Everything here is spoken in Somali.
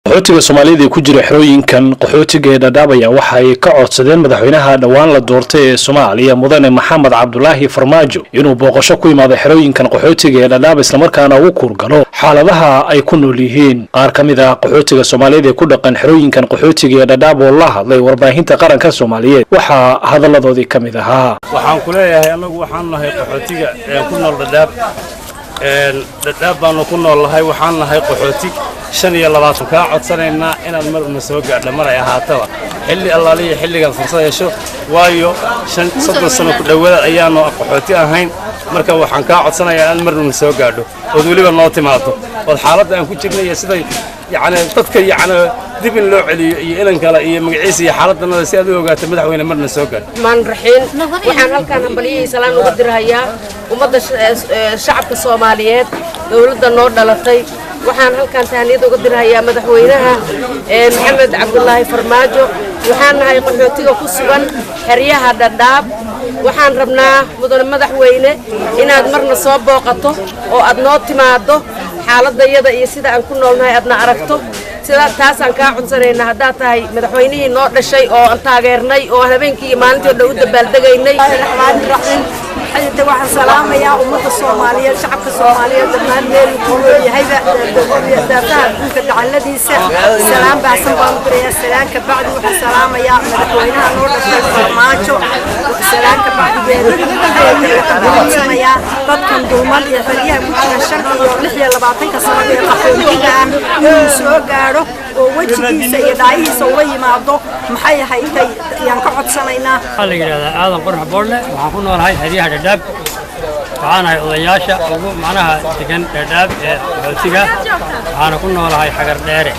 Qaxootiga Soomaalida ee ku jira xerooyinkan qaxootiga ee Dhadhaab ayaa waxay ka codsadeen madaxweynaha dhowaan la doortay ee Soomaaliya, Mudane Maxamed Cabdulaahi Farmaajo, inuu booqasho ku imaado xerooyinkan qaxootiga ee Dhadhaab, islamarkaana ugu kuurgalo xaaladaha ay ku nool yihiin. Qaar ka mid ah qaxootiga Soomaaliyeed ee ku dhaqan xerooyinkan qaxootiga ee Dhadhaab oo la hadlay warbaahinta qaranka Soomaaliyeed waxaa hadalladoodii ka mid ahaa: Waxaan ku leeyahay, annagu waxaan nahay qaxootiga ee ku nool Dhadhaab. Dhadhaab baanu ku nool nahay, waxaan nahay qaxooti 25. Kaa codsanaynaa inaad mar una soo gaadha, mar ay ahaataba, xilli allaaliya xilligaad fursad hesho, waayo 30 sano ku dhowaad ayaanu qaxooti ahayn. Marka waxaan kaa codsanayaa inaad mar una soo gaadho ood weliba noo timaado, ood xaaladda aan ku jirnay iyo siday yacni dadka yacni dib in loo celiyo iyo inan kale iyo magaciisa iyo xaaladdanada si aad u ogaato. Madaxweyne, marna soo gaadho. Maan raxiin, waxaan halkaan hambalyihii salaan uga dirhayaa ummadda shacabka Soomaaliyeed, dowladda noo dhalatay. Waxaan halkaan tahniyad uga dirhayaa madaxweynaha Maxamed Cabdulaahi Farmaajo. Waxaan nahay qaxootiga ku sugan xeryaha Dhadhaab. Waxaan rabnaa, mudane madaxweyne, inaad marna soo booqato oo aad noo timaaddo, xaaladayada iyo sida aan ku noolnahay aadna aragto. Sida taasaan kaa codsanaynaa haddaad tahay madaxweynihii noo dhashay oo aan taageernay oo aan habeenkii iyo maalintii o dhan u dabaaldegaynay. Xayta, waxaan salaamayaa ummadda Soomaaliyeed, shacabka Soomaaliyeed dhammaan meel ku nool yahayba daafaha adduunka dacalladiisa. Salaam baahsan baan u dirayaa. Salaan ka bacdi, waxaan salaamayaa madaxweynaha noo dhashay Farmaajo. Salaan ka bacdigeeda, waxaan ku codsanayaa dadkan dulman iyo xeryaha ku jira 25 iyo 26-ka sano ee qaxootiga ah inuu soo gaadho oo wejigiisa iyo dhaayihiisa ula yimaado. Maxay ahaytay yaan ka codsanaynaa. Waxaa la yidhahdaa Aadan Qorax Boodle. Waxaan ku noolahay xeryaha Dhadhaab. Waxaan ahay odayaasha ugu macnaha degan Dhadhaab ee qaxootiga, waxaana ku noolahay Xagar Dheere.